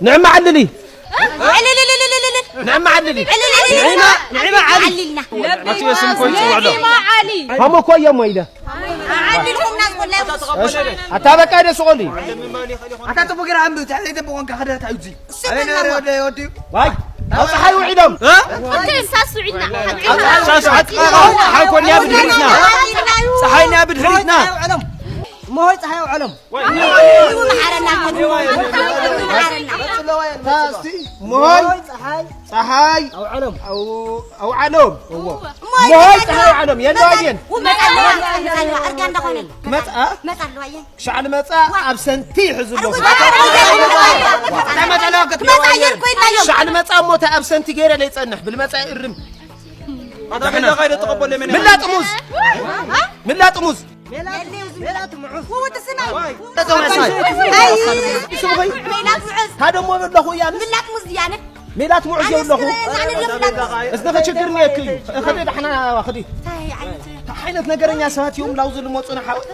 ንዕማ ዓልሊ። ንዕማ ዓልሊ። ንዕማ፣ ንዕማ ዓሊ። ዓሊልና። ኣቲ ወስም ኮይ ጽውዕሎ። ነዚማ ዓሊ። ሃሞ ኮ እዮም ወይደ። ዓሊልኩም ናዝቆላይ። እሺ። ኣታ በቃ ደስ ቆሊ። ኣታ ጽቡቅ ገራ ኣንብብ፣ እንታይ ጽቡቅ ኮንካ ከደት ኣዩዚ። እሱ ኣበና ምነው? ወደ ወዲ። ዋይ። ኣብ ፀሓይ ውዒሎም። እ? እንትን ሳስ ውዒልና። ሳስ ዓጥቃ። ፀሓይ ኮንያ ብድሕሪትና። ፀሓይና ብድሕሪትና። እሞ ሆይ ፀሓይ ኣውዕሎም። መሓረና። መሓረና። ታስቲ ሞይ ፀሓይ። ፀሓይ ኣውዓሎም። ኣው-፣ ኣውዓሎም። እዎ። ሞይ ሞይ ፀሓይ ኣውዓሎም። የለዋየን። ውመጣ ኣለዋ። እርጋ እንዳኾነ። መፃ? መፃ ኣለዋ የን። ሻዕል መፃ ኣብ ሰንቲ ይሕዝ ኣሎ። መፃ የን ኮይና እዮም። ሻዕል መፃ እሞ እታ ኣብ ሰንቲ ገይረ ለይፀንሕ ብል መፃ እርም። ኣታ ከይደ ከይደ ተቐበሎ የመን። ምላጥ ሙዝ። ምላጥ ሙዝ። ሜላት፣ ሜላት ምዑዝ። ውውድ ስማይ። ተዘውረ ሳይ። ኣይ። ስሙ ኾይ? ሜላት ምዑዝ። ታደሞ ኣለኹ እያንስ? ምላጥ ሙዝ እያነ። ሜላት ምዑዝ የብለኹ። ኣነስ ክለ-፣ ኣነ ምላጥ ሙዝ። እዝነ ከችግር ነው የክዩ። እኸደ ዳሕና ኸዲ። ታይ ዓይነት? እንታይ ዓይነት ነገረኛ ሰባት እዮም ላውዝ ልመፁና ሓወ-?